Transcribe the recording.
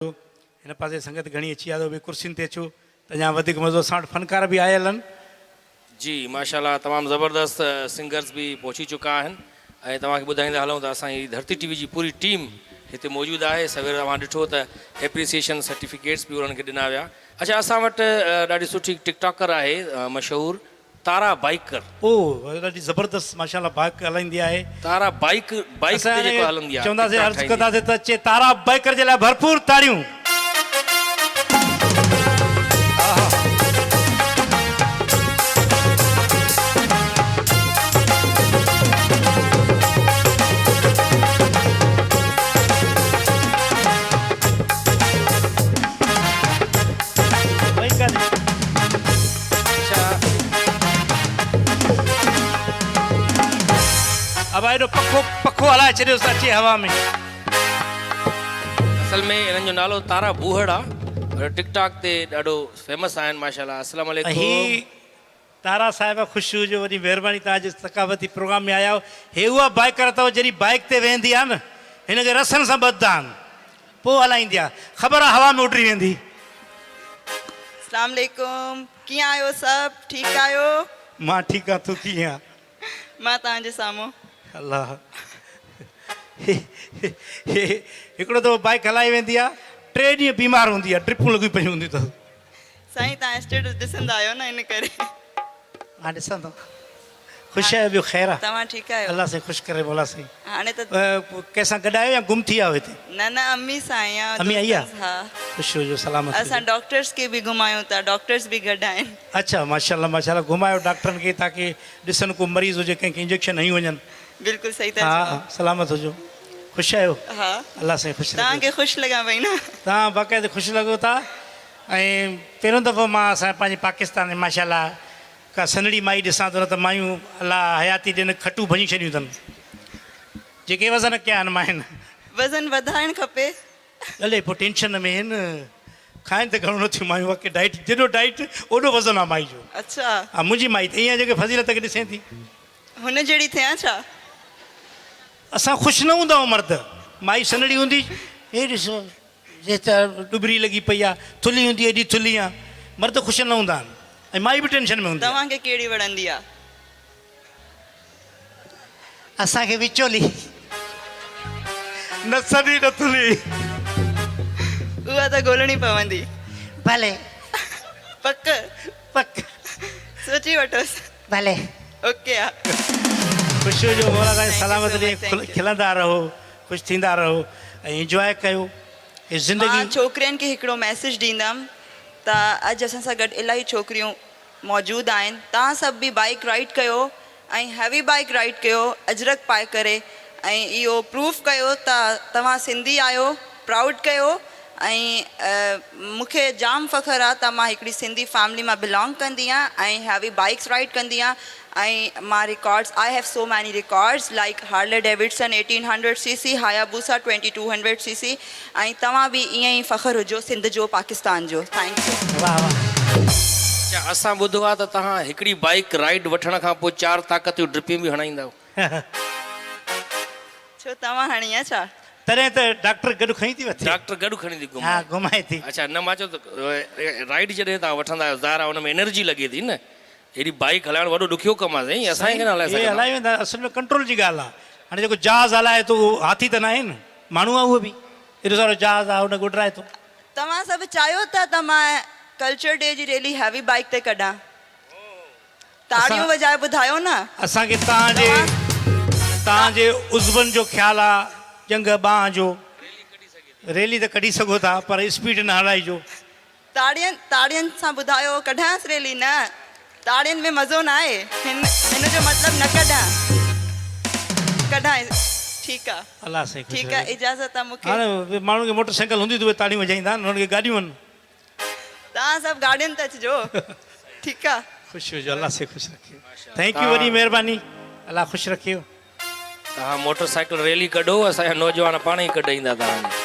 هن پاسي سنگت گهڻي اچي آ ته به ڪرسين تي اچو ته اڃا وڌيڪ مزو اسان وٽ فنڪار به آيل آهن. جي ماشاءالله تمام زبردست سنگرز به پهچي چڪا آهن ۽ توهان کي ٻڌائيندا هلون ته اسان جي ڌرتي ٽي وي جي پوري ٽيم هتي موجود آهي سوير اوهان ڏٺو ته ايپريسيئشن سرٽيفڪيٽس به انهن کي ڏنا ويا اڇا اسان وٽ ڏاڍي سٺي ٽڪ ٽاڪر آهي مشهور تارا بائيڪر. او ڏاڍي زبردست ماشاءالله بائيڪ هلائيندي آهي. تارا بائيڪ بائيڪ تي جيڪو هلندي آهي چونداسين عرض ڪنداسين ته اچي تارا بائيڪر جي لاء ڀرپور تاڙيون. ابا ايڏو پکو پکو هلائي ڇڏيوس ته اچي هوا ۾. اصل ۾ انهن جو نالو تارا بوهڙ آ پر ٽڪ ٽاڪ تي ڏاڍو فيمس آهن ماشاءالله السلام عليڪم. هي تارا صاحبه خوش هجو وڏي مهرباني توهان جي ثقافتي پروگرام ۾ آيا آهيو هي اها بائيڪر اٿو جڏهن بائيڪ تي ويهندي آ نه هن کي رسن سان ٻڌندا آهن پوء هلائيندي آ خبر آ هوا ۾ اڏري ويندي. اسلام عليڪم ڪيئن آهيو سڀ ٺيڪ آهيو. مان ٺيڪ آهيان تون ڪيئن آهين. مان توهان جي سامهون. الله هڪڙو دفعو بائيڪ هلائي ويندي آ ٽي ڏينهن بيمار هوندي آ ڊرپون لڳيون پيون هونديون اٿس. سائين توهان اسٽيٽس ڏسندا آهيو نه ان ڪري. مان ڏسان ٿو. خوش آهيو ٻيو خير آ. توهان ٺيڪ آهيو. الله سائين خوش ڪري مولا سائين. هاڻي ته. ڪنهن سان گڏ آهيو يا گم ٿي ويا آهيو هتي. نه نه امي سان آئي آهيان. امي آئي آ. ها. خوش هجو سلامت هجو. اسان ڊاڪٽرس کي به گهمايون ٿا ڊاڪٽرس به گڏ آهن. اڇا ماشاءالله ماشاءالله گهمايو ڊاڪٽرن کي تاڪي ڏسن ڪو مريض هجي ڪنهن کي انجيڪشن هنيون وڃن. بلڪل صحيح ٿا چئو. ها سلامت هجو خوش آهيو. ها. الله سائين خوش رکي. توهان کي خوش لڳان پئي نه. توهان باقاعده خوش لڳو ٿا ۽ پهريون دفعو مان اسان پنهنجي پاڪستان ۾ ماشاءالله ڪا سنهڙي مائي ڏسان ٿو نه ته مايون الله حياتي ڏين کٽون ڀڃي ڇڏيون اٿن جيڪي وزن ڪيا آهن ماين. وزن وڌائڻ کپي. الي پوء ٽينشن ۾ آهن کائن ته گهڻو نٿيون مايون واقعي ڊائيٽ جيڏو ڊائيٽ اوڏو وزن آ مائي جو. اڇا. ها منهنجي مائي ته ائين آ جيڪي فضيلت کي ڏسين ٿي. هن جهڙي ٿيان ڇا؟ اسان خوش نه هوندا آهيون مرد مائي سنهڙي هوندي هي ڏس جيسا ڏٻري لڳي پئي آ، ٿلهي هوندي ايڏي ٿلهي آ، مرد خوش نه هوندا آهن ۽ مائي به ٽينشن ۾ هوندي آ. توهان کي ڪهڙي وڻندي آ؟ اسان کي وچولي، نه سنهي نه ٿلهي. اها ته ڳولڻي پوندي. ڀلي. پڪ؟ پڪ. سوچي وٺوس. ڀلي. اوڪي آ. خوش هجو مولا سائين سلامت ڏي کلندا رهو خوش ٿيندا رهو ۽ انجواء ڪيو هي زندگي. مان ڇوڪرين کي هڪڙو ميسيج ڏيندم ته اڄ اسان سان گڏ الاهي ڇوڪريون موجود آهن توهان سڀ به بائيڪ رائيڊ ڪيو ۽ هيوي بائيڪ رائيڊ ڪيو اجرڪ پائي ڪري ۽ اهو پروف ڪيو ته توهان سنڌي آهيو پرائوڊ ڪيو ۽ مون کي جام فخر آ ته مان هڪڙي سنڌي فيملي مان بلانگ ڪندي آهيان ۽ هيوي بائيڪس رائيڊ ڪندي آهيان ۽ مان records I have so many records like Harley Davidson eighteen hundred C C Hayabusa twenty two hundred C C ۽ توهان به ائين ئي فخر هجو سنڌ جو پاڪستان جو thank you. واه واه. اڇا اسان ٻڌو آ ته توهان هڪڙي بائيڪ رائيڊ وٺڻ کان پوء چار طاقتيون ڊرپيون به هڻائيندا آهيو. ڇو توهان هڻي آ ڇا؟ تڏهن ته ڊاڪٽر گڏ کڻي ٿي وتي. ڊاڪٽر گڏ کڻي ٿي گهمائي. ها گهمائي ٿي. اڇا نه مان چيو ته رائيڊ جڏهن توهان وٺندا آهيو ظاهر آهي ان ۾ انرجي لڳي ٿي نه ايڏي بائيڪ هلائڻ وڏو ڏکيو ڪم آهي سائين اسان کي نه هلائي سائين سگهندا. هي هلائي ويندا اصل ۾ ڪنٽرول جي ڳالهه آهي هاڻي جيڪو جهاز هلائي ٿو اهو هاٿي ته ناهي نه ماڻهو آهي اهو به ايڏو سارو جهاز آهي ان کي اڏرائي ٿو. توهان سڀ چاهيو ٿا ته مان ڪلچر ڊي جي ريلي هيوي بائيڪ تي ڪڍان. تاڙيون وڄائي ٻڌايو نه. اسان کي توهان جي توهان جي عضون جو خيال آ ڄنگهه ٻانهن جو ريلي ته ڪڍي سگهو ٿا پر اسپيڊ نه هلائجو. تاڙين تاڙين سان ٻڌايو ڪڍانس ريلي نه تاڙين ۾ مزو ناهي هن هن جو مطلب نه ڪڍان ڪڍانس ٺيڪ آ الله سائين خوش ٺيڪ آ رکي. اجازت آ مونکي. هاڻي ماڻهن کي موٽر سائيڪل هوندي ته اهي تاڙيون وڄائيندا آهن هنن کي گاڏيون آهن. توهان سڀ گاڏين تي اچجو ٺيڪ آ. خوش هجو الله سائين خوش رکيو thank you وڏي مهرباني الله خوش رکيو. توهان موٽر سائيڪل ريلي ڪڍو اسان جا نوجوان پاڻ ئي ڪڍ ايندا توهان جي.